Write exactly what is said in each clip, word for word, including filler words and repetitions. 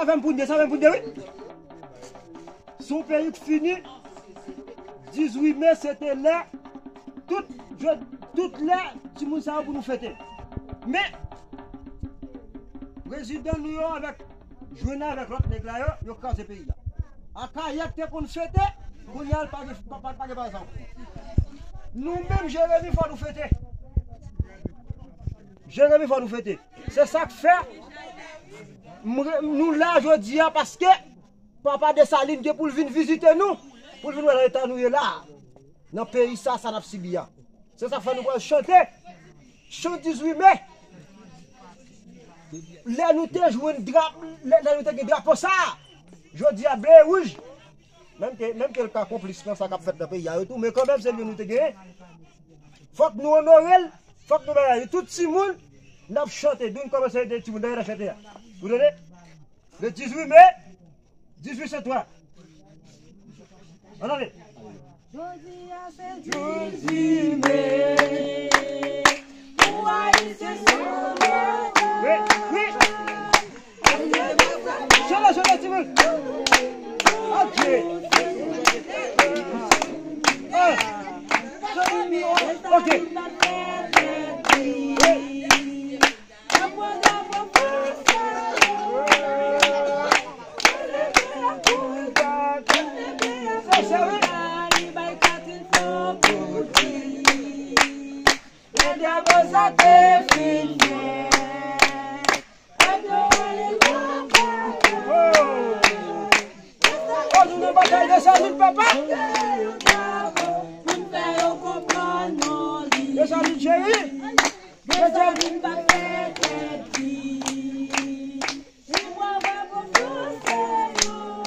Fè m poun de, sa fè m poun de, wi. Se yon peyi k fini. Dizuit me, se te lè, tout, je, tout lè, timoun sa yo pou nou fete. Men, prezidan nou yo avèk Jovenel avèk lòt nèg la yo, yo kraze peyi a. Akayè te konn fete, kounye a l pa gen, pa, pa, pa gen bagay sa ankò. Nou menm, Jeremi, fò nou fete. Jeremi, fò nou fete. Se sa k fè, m re-, nou la jodi a, paske Papa Desalin gen pou l vin vizite nou, pou l vin wè nan eta nou ye la, nan peyi sa, sa n ap sibi a. Se sa k fè nou pral chante chan dizuit me. Lè nou te jwenn drap-, lè, lè nou te gen drapo sa, jodi a ble e wouj. Menm ke, menm ke l ka konplis nan sa k ap fèt nan peyi a yo tou, men kanmenm se li nou te genyen. Fòk nou onore l, fòk nou bay li. Tout timoun, n ap chante. Di nou kòmanse de timoun, dèyè n ap chante a. Ou tande? Le dizuit me, dizuit se twa. Ann ale. Jodi a se dizuit me. Pou Ayisyen se yon lè. Wi, wi. Chante, chante, timoun. Ok. Ah. Ok. Wi. Oh, nou nan batay Desalin, papa. Desalin cheri. Desalin.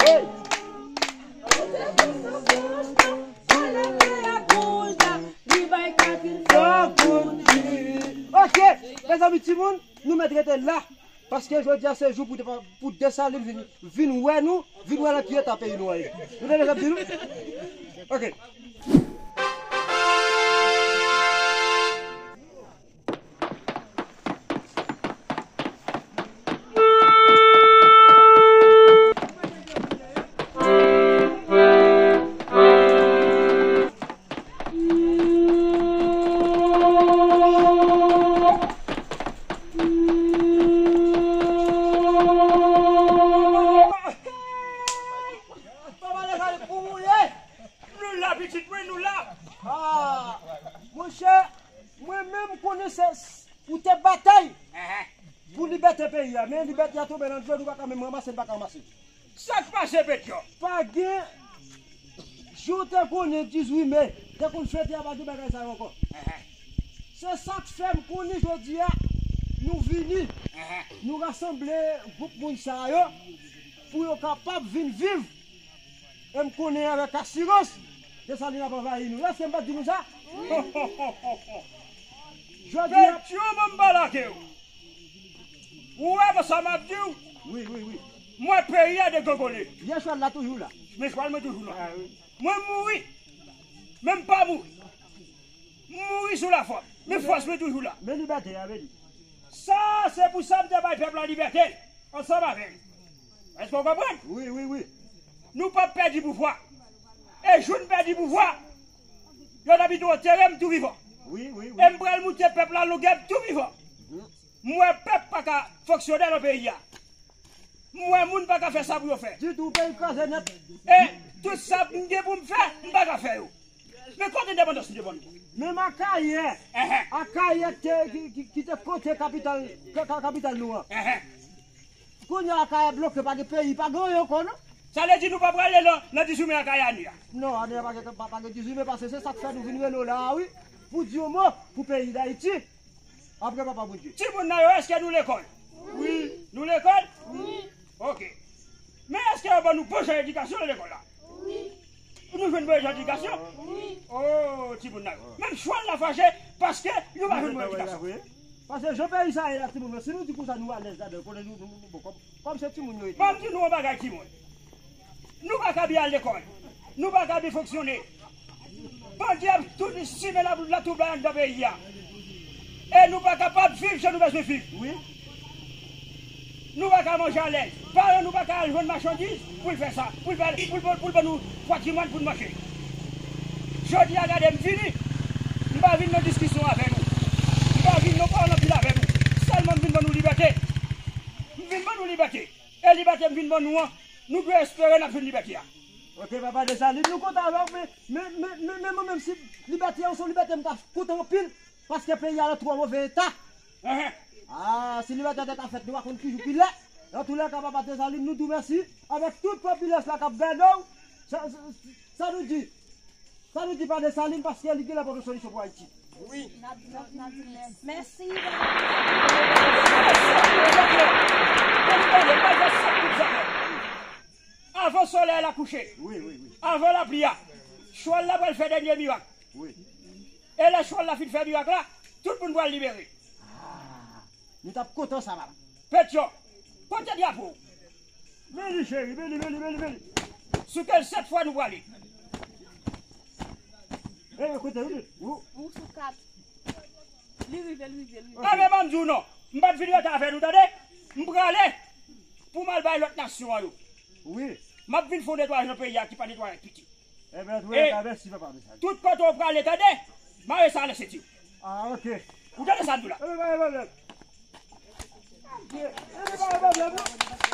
Hey. Ok, mezanmi, timoun, nou mèt rete la. Paske jodi a se jou pou, pou Desalin vin, vin wè nou, vin wè nan ki eta peyi nou an ye. Nou tande sa m di nou? Ok. Papa Desalin, pou ou ye? Nou la, pitit mwen, nou la. Ah, monchè, mwen menm konnen se ou te batay pou libète peyi a, men libète a tonbe nan dlo, nou pa ka menm ranmase, n pa ka ranmase. Sa k pase, Petyon? Pa gen, jan w te konnen dizuit me, te konn fete a, pa gen bagay sa yo ankò. Se sa k fè m konnen jodi a, nou vini, nou rasanble gwoup moun sa yo, pou yo kapab vin viv. E m konnen avèk asirans, Desalin ap anvayi nou. Èske m pa t di nou sa? Jodi a Petyon, ban m pale ak ou. Ou wè sa m ap di w? Wi, wi, wi. M wè peyi a degongole. Yè swa l la toujou la. Men swa l mwen toujou la. Ah, wi. Mwen mouri. Men m pa mouri. M mouri sou lafwa. Men fòs mwen toujou la. Men libète a, vle di. Sa, se pou sa m te bay pèp la libète, ansanm avè l. Èske w konprann? Wi, wi, wi. Nou p ap pèdi pouvwa. E jou n pèdi pouvwa, yo ta pito antere m tou vivan. Wi, wi, wi. E m pral moute pèp la longè m tou vivan. M wè pèp pa ka fonksyone nan peyi a. M wè moun pa ka fè sa pou yo fè. Ditou, peyi kraze nèt. E tout sa m gen pou m fè, m pa ka fè yo. Men kote endepandans nou te ban nou? Menm Akayè. Enhen. Akayè te, ki, ki, ki te kote kapital, ka, ka, kapital nou an. Enhen. Kounye a Akayè bloke, pa gen peyi, pa gen anyen ankò, non. Sa vle di nou pa prale nan, nan dizuit me Akayè ane a? Non, ane a pa gen, pa, pa gen dizuit me, paske se sa k fè nou vin rele w la a, wi. Pou di yon mo pou peyi Dayiti. Apre Papa Bondye. Timoun nan yo, èske nou lekòl? Wi. Nou lekòl? Wi. Ok. Men èske yo ban nou bon jan edikasyon nan lekòl la? Wi. Nou jwenn bon jan edikasyon? Wi. Oh, timoun nan yo. Menm chwal la fache paske yo pa jwenn bon edikasyon. Paske jan peyi sa ye la, timoun, si nou di konsa nou alèz ladan, konnen nou, nou, nou, bon, kòm, kòm se timoun yo ye. Ban m di nou yon bagay, timoun. Nou pa ka byen al lekòl. Nou pa ka byen fonksyone. Bandi ap tou simen la, latwoublay anndan peyi a. E nou pa kapab viv jan nou bezwen viv. Wi. Nou pa ka manje alèz. Paran nou pa ka al jwenn machandiz pou l fè sa, pou l fè, pou l, pou l, pou l ban nou patrimwàn pou n manje. Jodi a, gade, m vini, m pa vin nan diskisyon avè nou. M pa vin nan pale anpil avè nou. Sèlman m vin ban nou libète. M vin ban nou libète. E libète m vin ban nou an, nou dwe espere n ap jwenn libète a. Ok, papa Desalin, nou kontan avè w, men, men, men, men, men mwen menm si libète an se yon libète m ta kontan anpil, paske peyi a nan twò move eta. Enhen. Ah, si libète a te ta fèt, nou pa konn ki jou ki lè. Antoulèka, papa Desalin, nou di w mèsi avèk tout popilasyon la k ap gade w. Sa, sa, sa nou di? Sa nou di pa Desalin, paske li genlè pote solisyon pou Ayiti. Wi. N ap di, n ap, n ap di mèsi. Mèsi. Avan solèy la kouche, wi, wi, wi, avan lapli a, chwal la pral fè dènye mirak. Wi. E lè chwal la fin fè mirak la, tout moun pral libere. Ah, nou t ap kontan sa, papa. Petyon, pote drapo w. Vini, cheri, vini, vini, vini, vini. Sou kèl sèt fwa nou prale? Eh, kote, vini. Ou? Ou sou kat. Li rive, li rive, li rive. Anben, ban m di w non. M p ap vin rete avè nou, tande? M prale pou m al bay lòt nasyon an yo. Wi. M ap vin fè yon netwayaj nan peyi a ki pa netwayaj piti. Enben, antoulèka, mèsi, papa Desalin. Tout kote w prale, tande? Mare sa nan senti w. Ah, ok. Ou tande sa m di w la? Enben, pa gen pwoblèm. Enben, pa gen pwoblèm, non.